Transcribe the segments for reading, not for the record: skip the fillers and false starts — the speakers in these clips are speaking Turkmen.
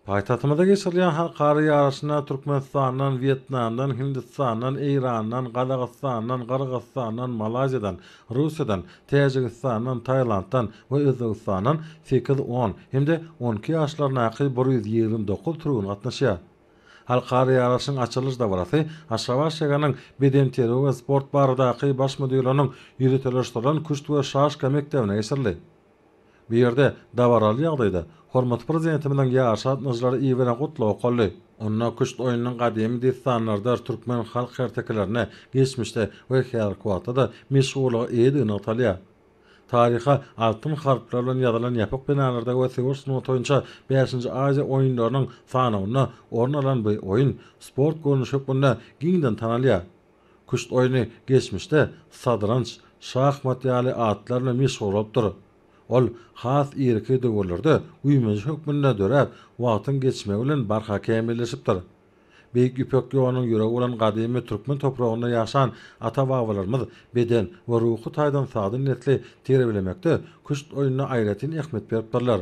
Paýtagtymyzda geçirilýän halkara ýaryşyna Türkmenistandan, Wýetnamdan, Hindistandan, Eýrandan, Gazagystandan, Gyrgyzystandan, Malaýziýadan, Russiýadan, Täjigistandan, Tailanddan we Özbegistandan sekiz, on hem-de 12 ýaşlaryndaky 129 türgen gatnaşýar. Halkara ýaryşyň açylyş dabarasy Aşgabat şäheriniň Bedenterbiýe we sport baradaky baş müdirliginiň ýöriteleşdirilen küşt we şaşka mekdebinde geçirildi. Bu ýerde dabaraly ýagdaýda hormatly Prezidentimiziň ýaşa gatnaşyjylara iberen Gutlagy okaldy. Onda küşt oýnunyň gadymy dessanlardyr türkmen halk ertekilerinde geçmişde we häzirki wagtda-da meşhurlyga eýedigi nygtalýar. Taryha altyn harplar bilen ýazylan ýapyk binalarda we söweş sungaty boýunça bäşinji Aziýa oýunlarynyň sanawynda orun alan bu oýun sport görnüşi hökmünde giňden tanalýar. Küşt oýny geçmişde sadranç, şahmat ýaly atlar bilen meşhur bolupdyr. Ol has irki döwürlerde güýmenje hökmünde döräp, wagtyň geçmegi bilen barha kämilleşipdir. Beýik Ýüpek ýolunyň ýüregi bolan gadymy türkmen topragynda ýaşan ata-babalarymyz beden we ruhy taýdan sagdyn nesli terbiýelemekde küşt oýnuna aýratyn ähmiýet beripdirler.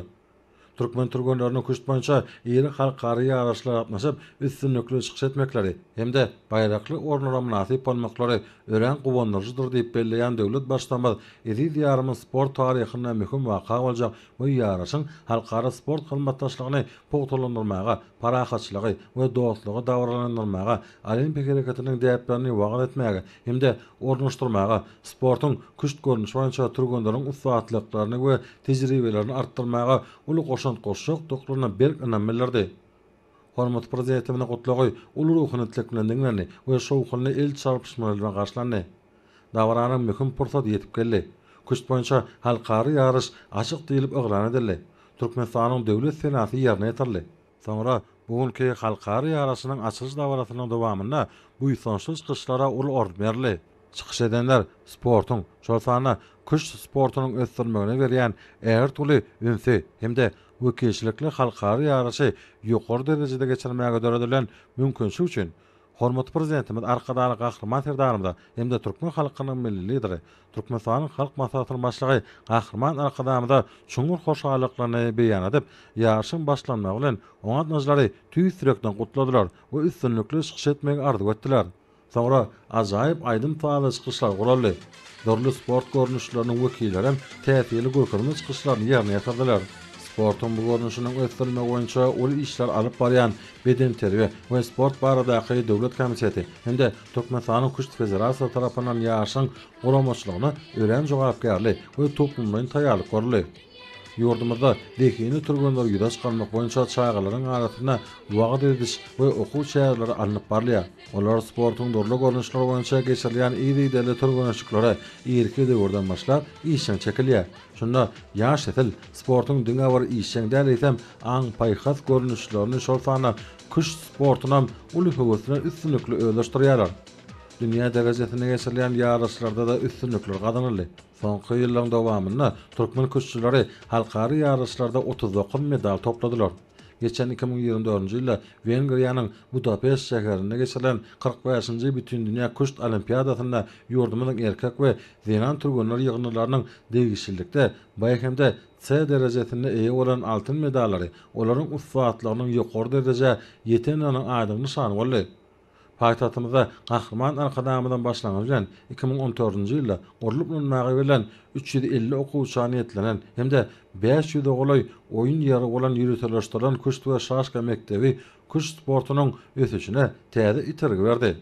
Türkmen türgenleriniň küşt boýunça iri halkara ýaryşlara gatnaşyp, üstünlikli çykyş etmekleri hem-de baýrakly orunlara mynasyp bolmaklary örän guwandyryjydyr diýip belleýän döwlet Baştutanymyz eziz Diýarymyz sport taryhynda möhüm waka boljak bu ýaryşyň halkara sport hyzmatdaşlygyny pugtalandyrmaga, parahatçylygy we dostlugy dabaralandyrmaga, olimpiýa hereketiniň däplerini wagyz etmäge hem-de ornaşdyrmaga, sportuň küşt görnüşi boýunça türgenleriň ussatlyklaryny we tejribelerini artdyrmaga uly goşant goşjakdyklaryna berk ynam bildirdi. Hormatly Prezidentimiziň Gutlagy uly ruhubelentlik bilen diňlendi we şowhunly el çarpyşmalar bilen garşylandy. Dabaranyň möhüm pursady ýetip geldi. Küşt boýunça halkara ýaryş açyk diýlip yglan edildi. Türkmenistanyň Döwlet senasy ýerine ýetirildi. Soňra bu günki halkara ýaryşynyň açylyş dabarasynyň dowamynda buýsançly çykyşlara uly orun berildi. Çykyş edenler sportuň, şol sanda küşt sportunyň ösdürilmegine berýän ägirt uly ünsi hem-de wekilçilikli halkara ýaryşy ýokary derejede geçirmäge döredilen mümkinçilik üçin Hormatly Prezidentimiz Arkadagly Gahryman Serdarymyza hem-de türkmen halkynyň Milli Lideri, Türkmenistanyň Halk Maslahatynyň Başlygy Gahryman Arkadagymyza çuňňur hoşallyklaryny beýan edip, ýaryşyň başlanmagy bilen oňa gatnaşyjylary tüýs ýürekden gutladylar we üstünlikli çykyş etmegi arzuw etdiler. Soňra ajaýyp aýdym-sazly çykyşlar guraldy. Dürli sport görnüşleriniň wekillerem täsirli görkezme çykyşlaryny ýerine ýetirdiler. Sportuň bu görnüşiniň ösdürilmegi boýunça uly işler alyp barýan Bedenterbiýe we sport baradaky döwlet komiteti hem-de Türkmenistanyň Küşt federasiýasy tarapyndan ýaryşyň guramaçylygyna örän jogapkärli we toplumlaýyn taýýarlyk görüldi. Ýurdumyzda zehinli türgenleri ýüze çykarmak boýunça çagalaryň arasynda wagyz ediş we okuw çäreleri alnyp barylýar. Olar sportuň dürli görnüşleri boýunça geçirilýän yzygiderli türgenleşiklere irki döwürden başlap işjeň çekilýär. Şunda ýaş nesil sportuň diňe bir işjeň däl, eýsem, aň-paýhas görnüşlerini, şol sanda küşt sportunam uly höwes bilen üstünlikli özleşdirýärler. Dünýä derejesinde geçirilýän ýaryşlarda-da üstünlikler gazanyldy. Soňky ýyllaryň dowamynda türkmen küştçüleri halkara ýaryşlarda 39 medal topladylar. Geçen 2024-nji ýylda Wengriýanyň Budapeşt şäherinde geçirilen 45-nji Bütindünýä küşt olimpiadasynda ýurdumyzyň erkek we zenan türgenler ýygyndylarynyň degişlilikde B hem-de C derejesinde eýe bolan altyn medallary olaryň ussatlygynyň ýokary derejä ýetendiginiň aýdyň nyşany boldy. Paýtagtymyzda Gahryman Arkadagymyzyň başlangyjy bilen 2014-nji ýylda gurlup ulanmaga berlen 350 okuwça niýetlenen hem-de 500-e golaý oýun ýeri bolan ýöriteleşdirilen küşt we şaşka mekdebi küşt sportunyň ösüşine täze itergi berdi.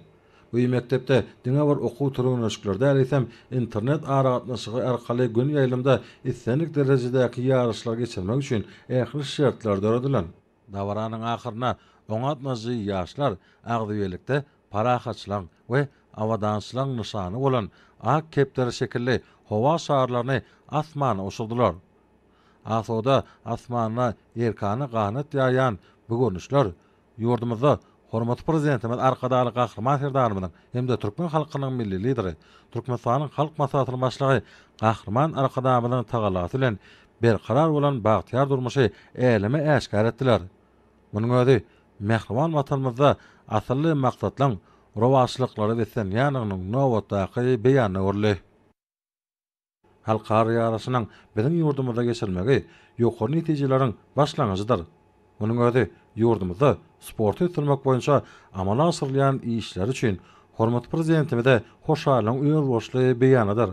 Bu mekdepde diňe bir okuw türgenleşikleri däl, eýsem, internet aragatnaşygy arkaly göni ýaýlymda islendik derejedäki ýaryşlary geçirmek üçin ähli şertler döredilen. Dabaranyň ahyrynda oňa gatnaşyjy ýaşlar agzybirlikde parahatçylygyň we abadançylygyň nyşany bolan ak kepderi şekilli howa şarlaryny asmana uçurdylar. Asuda asmanda erkana ganat ýaýan bu görnüşler ýurdumyzda hormatly Prezidentimiz Arkadagly Gahryman Serdarymyzyň hem-de türkmen halkynyň Milli Lideri, Türkmenistanyň Halk Maslahatynyň Başlygy Gahryman Arkadagymyzyň tagallasy bilen berkarar bolan bagtyýar durmuşy äleme äşgär etdiler. Munuň özi mähriban Watanymyzda asylly maksatlaryň rowaçlyklara beslenýändiginiň nobatdaky beýanyna öwrüldi. Halkara ýaryşynyň biziň ýurdumyzda geçirilmegi ýokary netijeleriň başlangyjydyr. Munuň özi. ýurdumyzda sporty ösdürmek boýunça amala aşyrylýan işleri üçin hormatly Prezidentimize hoşallygyň özboluşly beýanydyr.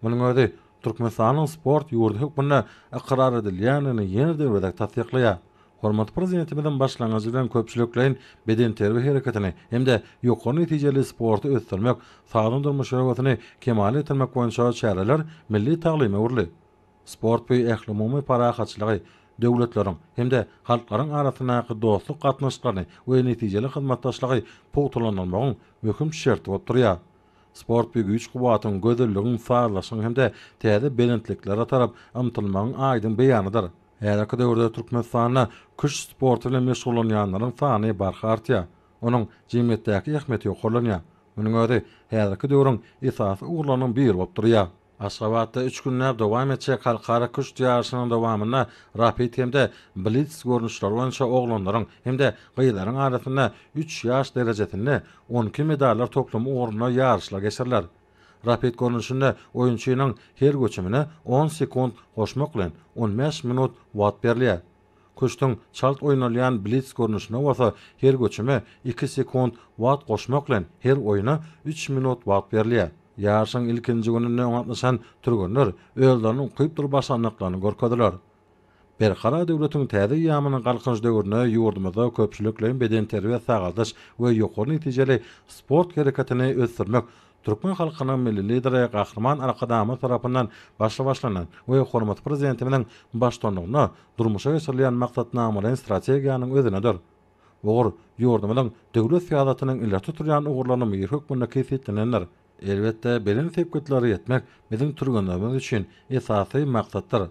Munuň özi Türkmenistanyň sport ýurdy hökmünde ykrar edilýändigini ýene-de bir gezek tassyklaýar. Hormatly Prezidentimiziň başlangyjy bilen köpçülikleýin bedenterbiýe hereketini hem-de ýokary netijeli sporty ösdürmek, sagdyn durmuş ýörelgesini kemala getirmek boýunça çäreler milli taglyma öwrüldi. Sport bu ählumumy parahatçylygy, döwletleriň hem-de halklaryň arasyndaky dostluk gatnaşyklaryny we netijeli hyzmatdaşlygy pugtalandyrmagyň möhüm şerti bolup durýar. Sport bu güýç-kuwwatyň, gözelligiň, sazlaşygyň hem-de täze belentliklere tarap ymtylmagyň aýdyň beýanydyr. Häzirki döwürde Türkmenistanda küşt sporty bilen meşgullanýanlaryň sany barha artýar. Onuň jemgyýetdäki ähmiýeti ýokarlanýar. Munuň özi häzirki döwrüň esasy ugurlarynyň biri bolup durýar. Aşgabatda üç günläp dowam etjek halkara küşt ýaryşynyň dowamynda rapid hem-de blits görnüşleri boýunça oglanlaryň hem-de gyzlaryň arasynda üç ýaş derejesinde 12 medallar toplumy ugrunda ýaryşlar geçiriler. Rapid görnüşinde oýunçynyň her göçümine on sekunt goşmak bilen, on bäş minut wagt berilýär. Küştüň çalt oýnalýan blits görnüşinde bolsa her göçüme iki sekunt wagt goşmak bilen, her oýna üç minut wagt berilýär. Ýaryşyň ilkinji gününde oňa gatnaşan türgenler özleriniň ukypdyr başarnyklaryny görkezdiler. Berkarar döwletiň täze eýýamynyň Galkynyş döwründe ýurdumyzda köpçülikleýin bedenterbiýe-sagaldyş we ýokary netijeli sport hereketini ösdürmek türkmen halkynyň Milli Lideri Gahryman Arkadagymyz tarapyndan başy başlanan we hormatly Prezidentimiziň baştutanlygynda durmuşa geçirilýän maksatnamalaýyn strategiýanyň özenidir. Bu ugur ýurdumyzyň döwlet syýasatynyň ileri tutulýan ugurlarynyň biri hökmünde kesgitlenendir. Elbetde, belent sepgitlere ýetmek biziň türgenlerimiz üçin esasy maksatdyr.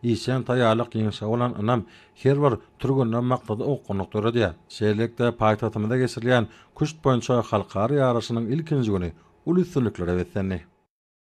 Işjeň taýýarlyk, ýeňşe bolan ynam her bir türgende maksada okgunlyk döredýär. Şeýlelikde, paýtagtymyzda geçirilýän küşt boýunça halkara ýaryşynyň ilkinji güni uly üstünliklere beslendi.